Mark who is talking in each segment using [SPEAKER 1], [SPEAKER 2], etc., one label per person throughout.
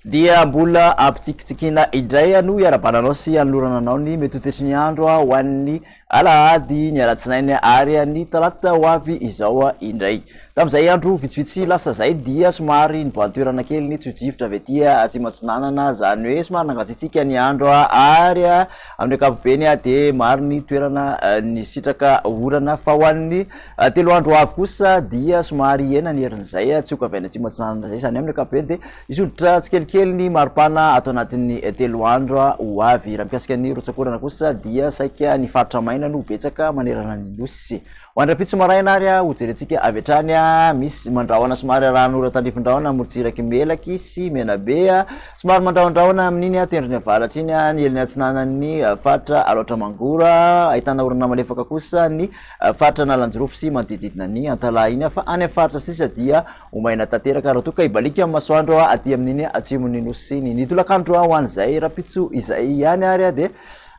[SPEAKER 1] Dia mbola ampitsikitsikiana indray no iarahabana anao sy anolorana anao ny mety ho toetry ny andro ho an'ny alahady, ny alatsinainy ary ny talata ho avy izao indray. Tamin'izay andro vitsivitsy lasa izay dia somary nibahan-toerana kely ny tsio-drivotra avy aty atsimo atsinanana, izany hoe somary nangatsiatsiaka ny andro ary amin'ny ankapobeny dia maro ny toerana nisitraka orana fa ho an'ny telo andro ho avy kosa dia somary hihena ny herin'izay tsioka avy any atsimo atsinanana izay, izany hoe amin'ny ankapobeny dia Hisondrotra tsikelikely ny maripana ato anatin'ny telo andro ho avy. Raha mikasika ny rotsak'orana kosa dia saika ny faritra maina no betsaka manerana ny Nosy. Ho an'ny rahampitso maraina ary hojerentsika avy hatrany misy mandrahona somary arahan'ora tandrifin-drahona morontsirak'i Melaky sy Menabe. Somary mandrahondrahona amin'iny tendrony avaratra iny ny ilany atsinanan'ny faritra Alaotra Mangoro. Ahitana orana malefaka kosa ny faritra Analanjirofo sy manodidididina ny Antalaha iny fa any amin'ny faritra sisa dia Ho maina tanteraka raha toa ka hibaliaka ny masoandro aty amin'iny atsimon'ny Nosy iny. Ny tolakandro ho an'izay rahampitso izay ihany ary dia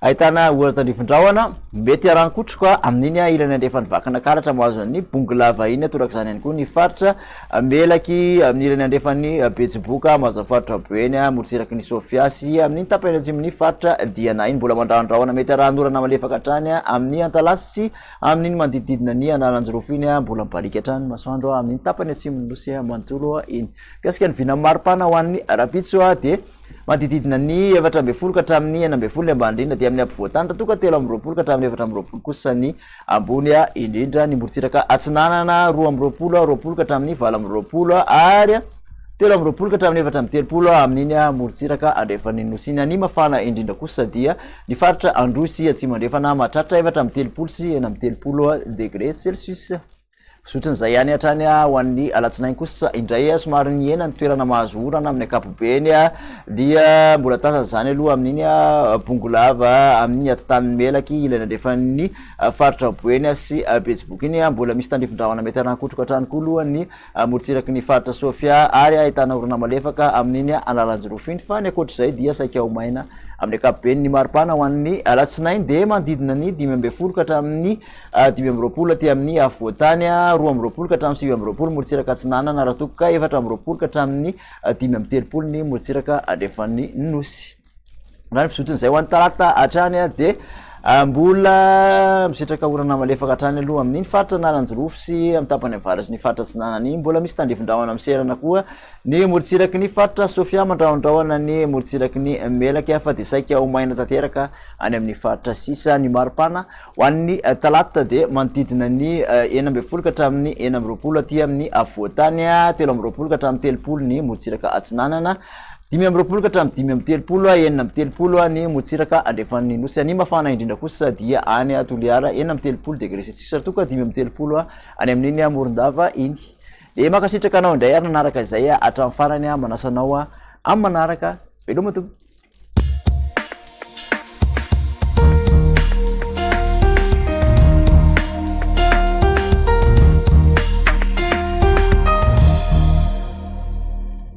[SPEAKER 1] ahitana ora tandrifin-drahona mety haran-kotroka amin'iny ilany andrefan'ny Vakinakaratra mahazo an'ny Bongolava iny. Torak'izany ihany koa ny faritra Melaky amin'ny ilany andrefan'ny Betsiboka mahazo ny faritra Boeny, morontsiraky ny Sofia sy amin'iny tapany atsimon'ny faritra Diana iny. Mbola mandrahondrahona mety harahan'orana malefaka hatrany amin'ny Antalaha sy Amin'iny manodidididina ny Analanjirofo iny, mbola mibaliaka hatrany ny masoandro amin'iny tapany atsimon'ny Nosy manontolo iny. Mikasika ny vinan'ny maripana ho an'ny rahampitso dia manodididina ny 14 ka hatramin'ny 16 ny ambany indrindra, dia amin'ny ampovoan-tany raha toa ka 23 ka hatramin'ny 24 kosa ny ambony indrindra. Ny morontsiraka atsinanana 22, 20 ka hatramin'ny 28 ary 23 ka hatramin'ny 34 amin'iny morontsiraka andrefan'ny Nosy iny. Ny mafana indrindra kosa dia Ny faritra Androy sy Atsimo Andrefana mahatratra 34 sy 36 degré celsius. Fizotrin'izay ihany hatrany ho an'ny alatsinainy kosa indray somary nihena ny toerana mahazo orana amin'ny ankapobeny dia mbola tazana izany aloha amin'iny Bongolava amin'ny atitanin'i Melaky ilany andrefan'ny faritra Boeny sy Betsiboka iny. Mbola misy tandrifin-drahona mety haran-kotroka hatrany koa aloha ny morontsiraky ny faritra Sofia ary ahitana orana malefaka amin'iny Analanjirofo iny fa ny ankoatr'izay dia saika ho maina amin'ny ankapobeny. Ny maripana ho an'ny alatsinainy dia manodidina ny 15 ka hatramin'ny 25 aty amin'ny afovoantany, 22 ka hatramin'ny 29 morontsiraka atsinanana raha toa ka 24 ka hatramin'ny 35 ny morontsiraka andrefan'ny Nosy. Raha ny fizoton'izay ho an'ny talata hatrany dia mbola misitraka orana malefaka hatrany aloha amin'iny faritra Analanjirofo sy amin'ny tapany avaratry ny faritra Atsinanana iny. Mbola misy tandrifin-drahona miserana koa ny morontsiraky ny faritra Sofia, mandrahondrahona ny morontsiraky ny Melaky fa dia saika ho maina tanteraka any amin'ny faritra sisa. Ny maripana ho an'ny talata dia manodidina ny 16 ka hatramin'ny 26 aty amin'ny afovoan-tany, 23 ka hatramin'ny 30 ny morontsiraka Atsinanana. 25 ka hatramin'ny 35, 36 ny morontsiraka andrefan'ny Nosy. Ny mafana indrindra kosa dia any Toliara, 36 degré celsius raha toa ka 35 any amin'iny Morondava iny. Dia mankasitraka anao indray ary nanaraka izay hatramin'ny farany, manasa anao amin'ny manaraka. Veloma tompoko.